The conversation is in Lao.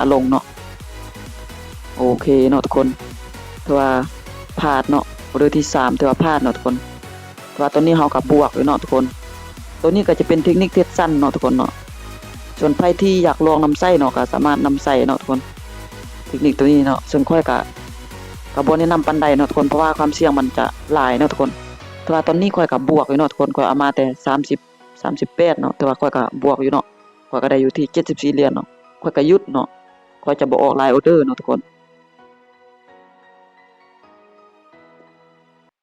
ອາ ລົງເນາະ. ໂອເຄເນາະທຸກຄົນ ຖືວ່າພາດເນາະ ອໍເດີທີສາມ ຖືວ່າພາດເນາະທຸກຄົນ. ແຕ່ວ່າຕອນນີ້ເຮົາກໍບວກຢູ່ເນາະທຸກຄົນ. ໂຕນີ້ກໍຈະເປັນເທັກນິກເທດຊັນເນາະທຸກຄົນເນາະ. ສ່ວນໃຜທີ່ຢາກລອງນຳໃຊ້ເນາະ ກໍສາມາດນຳໃຊ້ເນາະທຸກຄົນ ເທັກນິກໂຕນີ້ເນາະ. ເຊິ່ງຂ້ອຍກໍ ກໍບໍ່ແນະນຳປານໃດເນາະທຸກຄົນ ເພາະວ່າຄວາມສ່ຽງມັນຈະຫຼາຍເນາະທຸກຄົນ. ແຕ່ວ່າຕອນນີ້ຂ້ອຍກໍບວກຢູ່ເນາະທຸກຄົນ ຂ້ອຍເອົາມາແຕ່ສາມສິບ ສາມສິບແປດເນາະ ແຕ່ວ່າຂ້ອຍກໍບວກຢູ່ເນາະ. ຂ້ອຍກໍໄດ້ຢູ່ທີ່ເຈັດສິບສີ່ຫຼຽນເນາະ. ຂ້ອຍກໍຢຸດເນາະ ຂ້ອຍຈະບໍ່ອອກຫຼາຍອໍເດີເນາະທຸກຄົນ.